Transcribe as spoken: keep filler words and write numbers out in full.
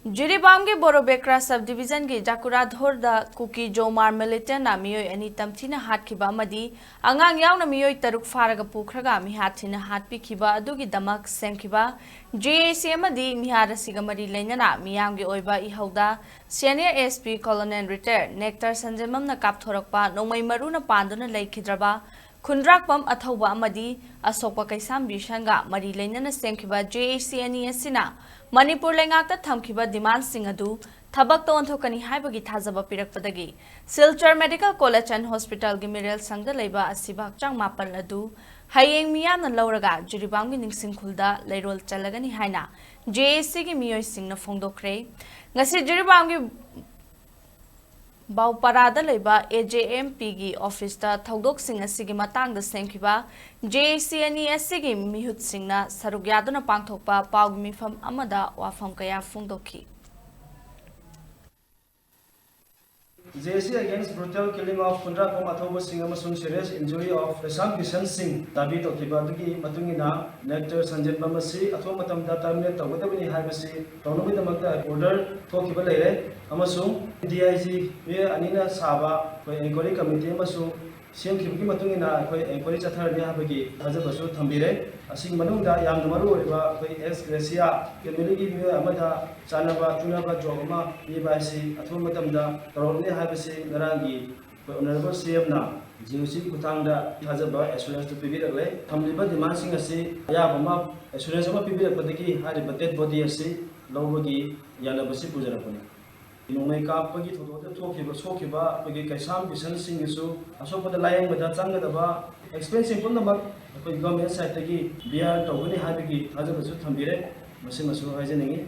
ꯖꯤꯔꯤꯕꯥꯝꯒꯤ ꯕꯣꯔꯣꯕꯦꯀ꯭ꯔꯥ sub ꯗꯤꯕꯤꯖꯟꯒꯤ ꯖꯥꯀꯨꯔꯥꯙꯣꯔꯗ ꯀꯨꯀꯤ ꯖꯣꯃꯥꯔ ꯃꯤꯂꯤꯇꯦꯟꯅ ꯃꯤꯑꯣꯏ ꯑꯅꯤ ꯇꯝꯊꯤꯅ ꯍꯥꯠꯈꯤꯕ ꯑꯃꯗꯤ ꯑꯉꯥꯡ ꯌꯥꯎꯅ ꯃꯤꯑꯣꯏ ꯇꯔꯨꯛ ꯐꯥꯔꯒ ꯄꯨꯈ꯭ꯔꯒ ꯃꯤꯍꯥꯠ ꯊꯤꯅ ꯍꯥꯠꯄꯤꯈꯤꯕ ꯑꯗꯨꯒꯤꯗꯃꯛ ꯁꯦꯝꯈꯤꯕ ꯖꯦ ꯑꯦ ꯁꯤ ꯑꯃꯗꯤ ꯃꯤꯍꯥꯠ ꯑꯁꯤꯒ ꯃꯔꯤ ꯂꯩꯅꯅ ꯃꯤꯌꯥꯝꯒꯤ ꯑꯣꯏꯕ ꯏꯍꯧꯗ Senior S P Colonel Retired Nectar ꯁꯟꯖꯦꯟꯕꯝꯅ ꯀꯥꯞꯊꯣꯔꯛꯄ ꯅꯣꯡꯃꯩ ꯃꯔꯨꯅ ꯄꯥꯟꯗꯨꯅ ꯂꯩꯈꯤꯗ꯭ꯔꯕ ꯈꯨꯟꯗ꯭ꯔꯥꯛꯄꯝ ꯑꯊꯧꯕ ꯑꯃꯗꯤ ꯑꯁꯣꯛꯄ ꯀꯩꯁꯥꯝ ꯕꯤꯁꯟꯒ ꯃꯔꯤ ꯂꯩꯅꯅ ꯁꯦꯝꯈꯤꯕ ꯖꯦ ꯑꯦ ꯁꯤ ꯑꯅꯤ ꯑꯁꯤꯅ ꯃꯅꯤꯄꯨꯔ ꯂꯩꯉꯥꯛꯇ ꯊꯝꯈꯤꯕ ꯗꯤꯃꯥꯟꯁꯤꯡ ꯑꯗꯨ ꯊꯕꯛꯇ ꯑꯣꯟꯊꯣꯛꯀꯅꯤ ꯍꯥꯏꯕꯒꯤ ꯊꯥꯖꯕ ꯄꯤꯔꯛꯄꯗꯒꯤ ꯁꯤꯜꯆꯔ Medical College and Hospitalꯒꯤ ꯃꯤꯔꯦꯜ ꯁꯪꯗ ꯂꯩꯕ ꯑꯁꯤꯕ ꯍꯛꯆꯥꯡ ꯃꯥꯄꯜ ꯑꯗꯨ ꯍꯌꯦꯡ ꯃꯤꯌꯥꯝꯅ ꯂꯧꯔꯒ ꯖꯤꯔꯤꯕꯥꯝꯒꯤ ꯅꯤꯡꯁꯤꯡ ꯈꯨꯜꯗ ꯂꯩꯔꯣꯜ ꯆꯜꯂꯒꯅꯤ ꯍꯥꯏꯅ ꯖꯦ ꯑꯦ ꯁꯤꯒꯤ ꯃꯤꯑꯣꯏꯁꯤꯡꯅ ꯐꯣꯡꯗꯣꯛꯈ꯭ꯔꯦ꯫ ꯉꯁꯤ ꯖꯤꯔꯤꯕꯥꯝꯒꯤ ꯕꯥꯎꯄꯥꯔꯥꯗ ꯂꯩꯕ ꯑꯦ ꯖꯦ ꯑꯦꯝ ꯄꯤꯒꯤ ꯑꯣꯐꯤꯁꯇ ꯊꯧꯗꯣꯛꯁꯤꯡ ꯑꯁꯤꯒꯤ ꯃꯇꯥꯡꯗ ꯁꯦꯝꯈꯤꯕ ꯖꯦ ꯑꯦ ꯁꯤ ꯑꯅꯤ ꯑꯁꯤꯒꯤ ꯃꯤꯍꯨꯠꯁꯤꯡꯅ ꯁꯔꯨꯛ ꯌꯥꯗꯨꯅ ꯄꯥꯡꯊꯣꯛꯄ ꯄꯥꯎꯒꯤ ꯃꯤꯐꯝ ꯑꯃꯗ ꯋꯥꯐꯝ ꯀꯌꯥ ꯐꯣꯡꯗꯣꯛꯈꯤ꯫ J A C against brutal killing of ꯈꯨꯟꯗ꯭ꯔꯥꯛꯄꯝ ꯑꯊꯧꯕꯁꯤꯡ ꯑꯃꯁꯨꯡ serious injury of ꯀꯩꯁꯥꯝ ꯕꯤꯁꯟ ꯁꯤꯡ ꯗꯥꯕꯤ ꯇꯧꯈꯤꯕ ꯑꯗꯨꯒꯤ ꯃꯇꯨꯡ ꯏꯟꯅ ꯅꯦꯛꯇꯔ ꯁꯟꯖꯦꯟꯕꯝ ꯑꯁꯤ ꯑꯊꯨꯕ ꯃꯇꯝꯗ terminate ꯇꯧꯒꯗꯕꯅꯤ ꯍꯥꯏꯕꯁꯤ ꯇꯧꯅꯕꯒꯤꯗꯃꯛꯇ order ꯊꯣꯛꯈꯤꯕ ꯂꯩꯔꯦ, ꯑꯃꯁꯨꯡ D I G ꯃꯤꯑꯣꯏ ꯑꯅꯤꯅ ꯁꯥꯕ ꯑꯩꯈꯣꯏ inquiry committee ꯑꯃꯁꯨ ꯁꯦꯝꯈꯤꯕꯒꯤ ꯃꯇꯨꯡ ꯏꯟꯅ ꯑꯩꯈꯣꯏ inquiry ꯆꯠꯊꯔꯅꯤ ꯍꯥꯏꯕꯒꯤ ꯊꯥꯖꯕꯁꯨ ꯊꯝꯕꯤꯔꯦ꯫ ꯑꯁꯤꯒꯤ ꯃꯅꯨꯡꯗ ꯌꯥꯝꯅ ꯃꯔꯨ ꯑꯣꯏꯕ ꯑꯩꯈꯣꯏ ex gratia family ꯒꯤ ꯃꯤꯑꯣꯏ ꯑꯃꯗ ꯆꯥꯟꯅꯕ ꯆꯨꯅꯕ job ꯑꯃ ꯄꯤꯕ ꯍꯥꯏꯁꯤ ꯑꯊꯨꯕ ꯃꯇꯝꯗ ꯇꯧꯔꯛꯅꯤ ꯍꯥꯏꯕꯁꯤ ꯉꯔꯥꯡꯒꯤ ꯑꯩꯈꯣꯏ Honourable C M ꯅ G O C ꯒꯤ ꯈꯨꯠꯊꯥꯡꯗ ꯊꯥꯖꯕ assurance ꯇꯨ ꯄꯤꯕꯤꯔꯛꯂꯦ꯫ ꯊꯝꯂꯤꯕ demand ꯁꯤꯡ ꯑꯁꯤ ꯑꯌꯥꯕ ꯑꯃ assurance ꯑꯃ ꯄꯤꯕꯤꯔꯛꯄꯗꯒꯤ ꯍꯥꯏꯔꯤꯕ dead body ꯑꯁꯤ ꯂꯧꯕꯒꯤ ꯌꯥꯅꯕꯁꯤ ꯄꯨꯖꯔꯛꯄꯅꯤ꯫ ꯅꯣꯡꯃꯩ ꯀꯥꯞꯄꯒꯤ ꯊꯧꯗꯣꯛꯇ ꯊꯣꯛꯈꯤꯕ, ꯁꯣꯛꯈꯤꯕ ꯑꯩꯈꯣꯏꯒꯤ ꯀꯩꯁꯥꯝ ꯕꯤꯁꯟꯁꯤꯡꯒꯤꯁꯨ ꯑꯁꯣꯛꯄꯗ ꯂꯥꯌꯦꯡꯕꯗ ꯆꯪꯒꯗꯕ expense ꯁꯤꯡ ꯄꯨꯝꯅꯃꯛ ꯑꯩꯈꯣꯏ government side ꯇꯒꯤ bear ꯇꯧꯒꯅꯤ ꯍꯥꯏꯕꯒꯤ ꯊꯥꯖꯕꯁꯨ ꯊꯝꯕꯤꯔꯦ꯫ ꯃꯁꯤꯃꯁꯨ ꯍꯥꯏꯖꯅꯤꯡꯏ꯫